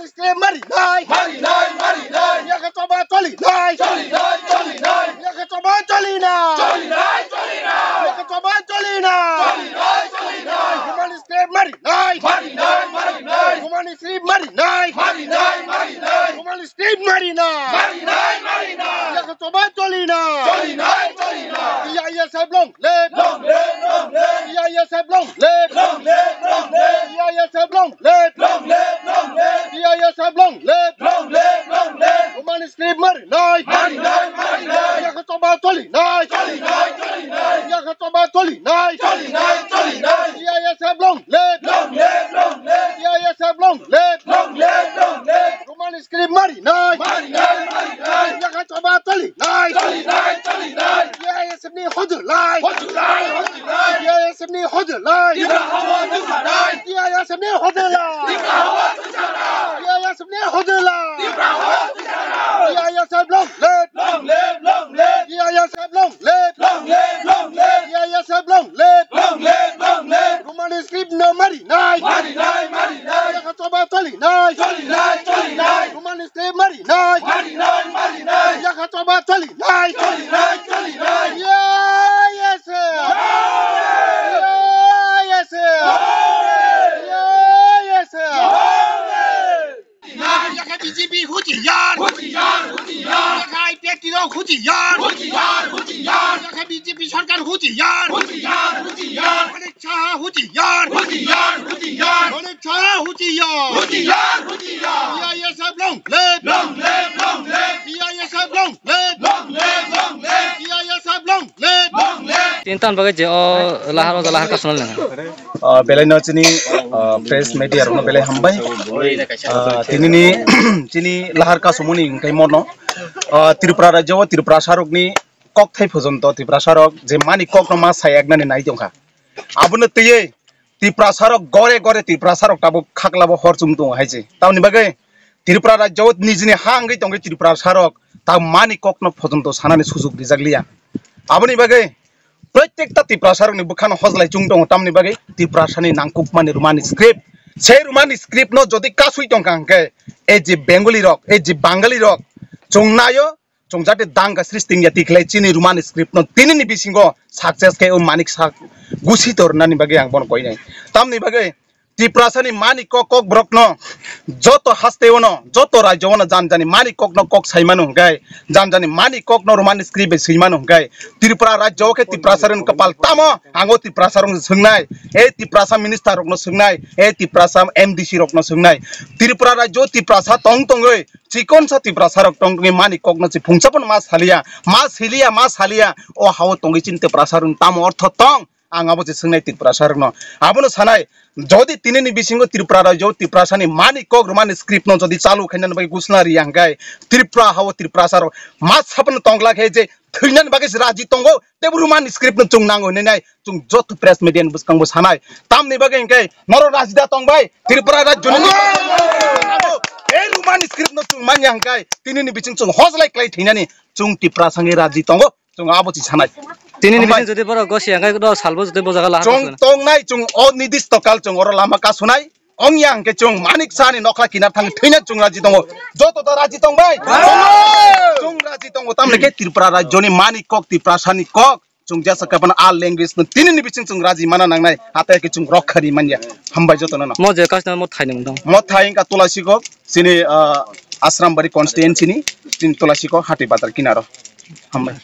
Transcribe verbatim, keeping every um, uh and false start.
Script mari nai. Mari nai, mari nai. Yakha choba choli nai. Choli nai, choli nai. Yakha choba choli nai. Choli nai, choli nai. Yakha choba choli nai. Choli nai, choli nai. Roman script mari nai. Mari nai, mari nai. Roman script mari nai. Mari nai, mari nai. Roman script mari nai. Mari nai, mari nai. Yakha choba choli nai. Choli nai, choli nai. T I S F long live. Long live, long live. T I S F long live. Long live, long live. T I S F long live. Long live, long live. T I S F long live. Long live, long live. Roman script mari nai. Mari nai, mari nai. Yakha choba choli nai. Choli nai, choli nai. Yakha choba choli nai. Choli nai, choli nai. T I S F long live. Long live, long live. T I S F long live. Long live, long live. Roman script mari nai. Mari nai, mari nai. Yakha choba choli nai. Choli nai, choli nai. T I S F ni hojlai. Hojlai, hojlai. T I S F ni hojlai. Tipra hawa tusanai. T I S F ni hojlai. Tipra hawa tusanai. T I S F ni hojlai. Tipra hawa tusanai. T I S F long live. Long live, long live. T I S F long live. Long live, long live. T I S F long live. Long live, long live. Roman script no mari nai. Mari nai, mari nai. Yakha choba choli nai. Choli nai, choli nai. Roman script mari nai. Mari nai, mari nai. Yakha choba choli nai. Choli nai, choli nai. T I S F. Jai! T I S F. Jai! T I S F. Jai! Yakha B J P hujiyar. Hujiyar, hujiyar. Yakha I P F T rok hujiyar. Hujiyar, hujiyar. Yakha B J P sarkar hujiyar. Hujiyar, hujiyar. Manik Saha hujiyar. Hujiyar, hujiyar. Manik Saha hujiyar. Hujiyar, hujiyar. T I S F long live. Long live, long live. T I S F long live. Long live, long live. T I S F long live. Long live. Tin tan bagwi je o lahar o lahar kasonal nang. Ah, belai no chini, ah, press media rokno belai hambai. Ah, tinini chini lahar kasumuni hingkai mono. Ah, Tripura rajyo o Tripura sarokni kokthai phojonto Tripura sarok je mani kokno ma sai eknani nai tongkha. Abono twiwi Tiprasarok gore gore Tiprasarok tabuk khaklabo hor chum tongo hai se. Tamoni bagwi Tripura rajyo nijini ha wngwi tongwi Tiprasarok ta mani kokno phojonto sanani sujuk rijak liya. Aboni bagwi protekta Tiprasarokni bwkhano hojlai chung tongo, tamoni bagwi Tiprasani nangkukmani Romani script. Sei Romani script no jodi kasui tongkha hwnkhe, ei je Bengali rok, ei je Bangali rok, chwng naio, chwng jate dangka srishti wngya tikhlai chini Roman script no tinini bisingo success khe o manik sak gusi tornani bagwi ang bono koinai. Tamni bagwi Tiprasani mani kok kok borok no joto haste ono, joto rajyo ono jan jani mani kok no kok sai mano hwnkhe, jan jani mani kok no Roman script bai swi mano hwnkhe, Tripura rajyo khe Tiprasa rok kapal tamo, ang o Tiprasa rok no swngnai, e Tiprasa minister rok no swngnai, e Tiprasa M D C rok no swngnai, Tripura rajyo Tiprasa tong tongwi, Chikon sa Tiprasa rok tong tongwi mani kokno si phungsa pono ma saliya, ma siliya, ma saliya. O hao tongwi chini Tiprasa rok tamo ortho tong? Ang abo se swngnai Tiprasa rokno. Abono sanai, jodi tinini bisingo Tripura rajyo Tiprasani mani kok Romani script no jodi chalu khainani bagwi gusna riya hwnkhe Tripura hao Tiprasa rok ma sapono tongla khe je thwinani bagwi se raji tongo, tei bo Romani script no chwng nango hinwi nai chwng joto press media ni bwskango sanai. Tamni bagwi hwnkhe norok raji da tong bai? Tripura rajyo ni ei Romani script no chwng manya hwnkhe tinini biching chwng hojlai klai thwinani chwng Tiprasa wngwi raji tongo, chwng abo chi sanai. Tinini hambai. Biching jodi borok gosi hwnkhe do salbo jodi bo jaga lahar chwng kasuna tongnai, chwng o nidisto kal chwng oro lama kasunai. Ongya hwnkhe chwng Manik Saha ni nokla kinar thang thwina chwng raji tongo. Joto ta raji tong bai? Tongo. Chwng raji tongo, tamni khe Tripura rajyo ni mani kok, Tiprasa ni kok. Chwng jesa khe bono a language no tinini biching chwng raji mana nangnai. Hatai khe chwng rokha ri manya. Hambai joto no. Mo je kasna mo thai ni mung dong. Mo thai wngkha Tulasi kok, chini, ah, Asrambari constituency ni, chini Tulasi kok, Hati Bazar kinaro. Hambai.